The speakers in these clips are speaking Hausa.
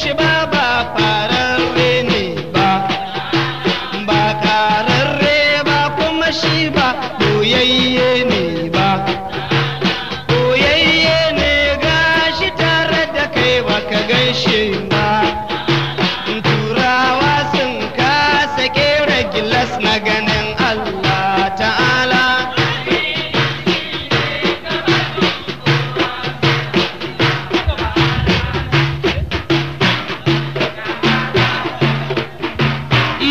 shi ba ba fararre ne ba, ba kararre ba kuma shi ba boyayye ne ba. Boyayye ne gashi tare da kai baka gan shi ba. Turawa sun kasa kera gilas na ganin Allah ta'ala.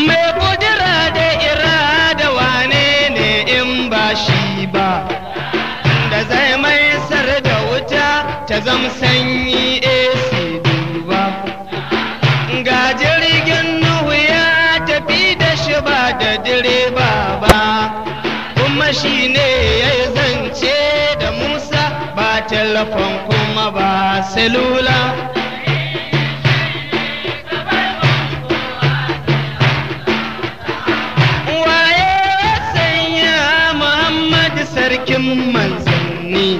Mai kudura da irada wane ne in ba shi ba, da zai mai sar da wuta ta zam sanyi AC duba. Ga jirgin Nuhu ya tafi da shi ba da direba ba, kuma shi ne ya yi zance da Musa ba telefon kuma ba selula. Waye ya sanya Muhammad sarkin manzanni,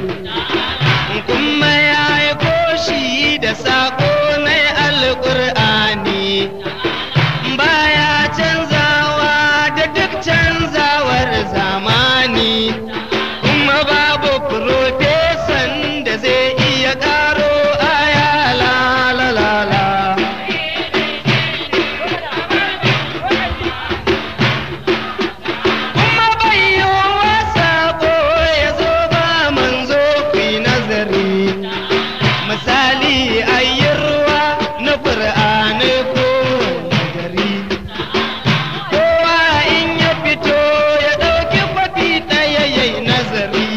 kuma ya aiko shi da saƙo na Alƙur'ani, baya canzawa da duk canzawar zamani, kuma babu profesan da zai iya ƙaro aya la la la la. Kuma bai yiwuwa saƙo ya zo ba manzo, ku yi nazari. Misali ayi ruwa na ƙur'ani ko gari. Kowa in ya fito ya ɗauki kwafi ɗaya ya yi nazari.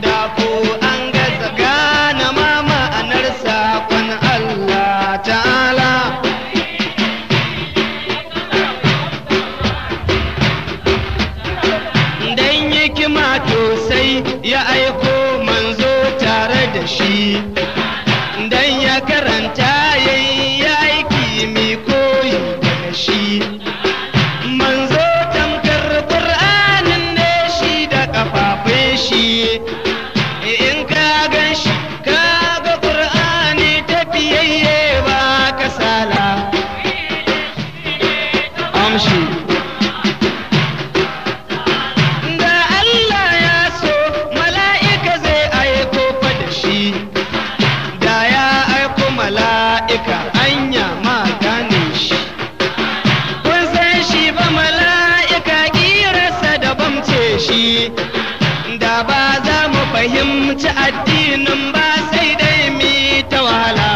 Da ko an gaza gane ma ma'anar saƙon Allah ta'ala. Dan hikima to sai ya aiko manzo tare da shi, dan ya karanta yayi aiki mai koyi daga shi. Manzo tamkar Qur'anin ne shi da kafafun shi, in ka gan shi ka ga Qur'ani tafiyayye ba kasala. Amshi. Da Allah ya so mala'ika zai aiko fa da shi, da ya aiko mala'ika anya ma gane shi. Kun san shi ba mala'ika ƙirarsa da bamce shi, da ba za mu fahimci addinin ba sai dai mi ta wahala.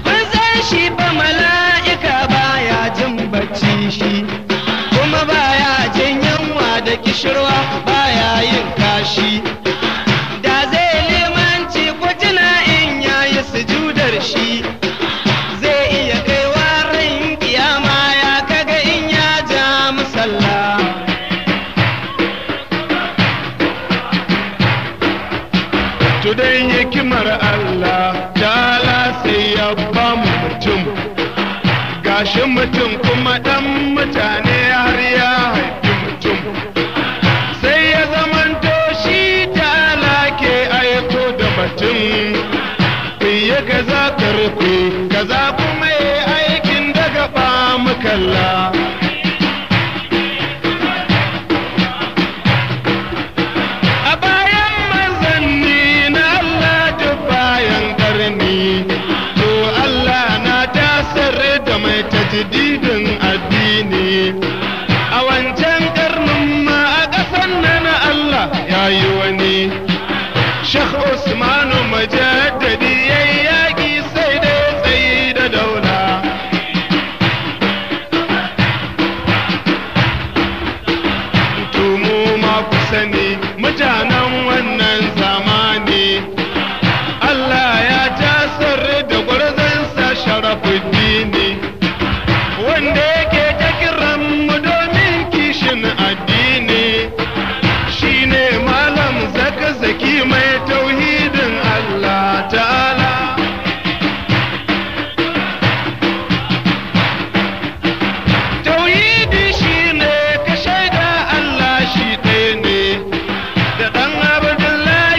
Kun san shi ba mala'ika baya jin bacci shi, kuma baya jin yunwa da kishirwa baya yin kashi. Da zai limanci kujina in yayi sujudar shi, zai iya kaiwa ran kiyama ya kaga in ya ja musalla. To dan hikimar Allah ta'ala sai ya ba mu mutum, gashi mutum kuma dan mutane har ya haifi mutum, sai ya zamanto shi ta'ala ke aiko da mutum fiye kaza karfe kaza kuma ya aikin daga ba mu kalla. A bayan manzanni na Allah duk bayan karni, to Allah na tasar da mai tajdidin addini. A wancan karnin ma a ƙasan nan Allah ya yi wani. Sheikh Usmanu Mujaddadi ya yi yaƙi sai dai tsayi da daula. To mu ma ku sani mutanen wannan zamani, Allah ya tasar da gwarzansa Sharafuddini, wanda yake ta kiran mu domin kishin addini, shine Malam Zakzaki mai tauhidin Allah ta'ala. Tauhidi shine ka shaida Allah shi ɗaya ne, da ɗan Abdullahi.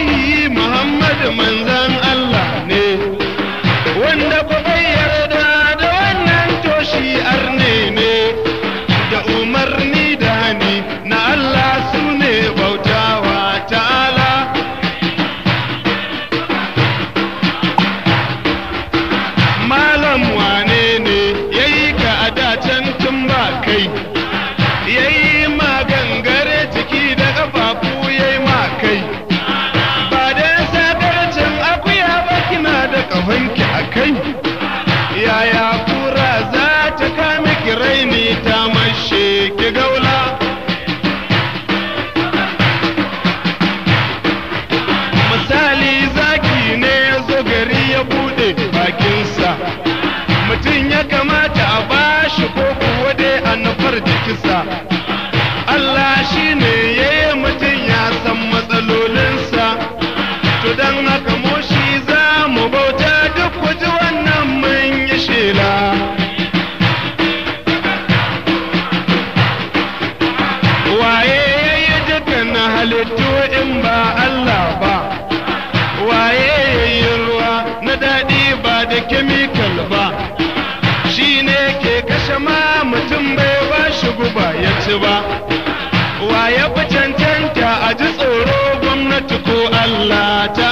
bakinsa. Mutum ya kamata a bashi ko kuwa dai a nufar jikinsa. Allah shi ne ya yi mutum ya san matsalolinsa. To don haka mu shi za mu bauta, duk ku ji wannan mun yi shela. Waye ya yi dukkan halittu in ba Allah ba? Waye ya yi ruwa na daɗi ba da kemikal ba? Shi ne ke kashe ma mutum bai ba shi guba ya ci ba. Waye fi cancanta a ji tsoro, gwamnati ko Allah ta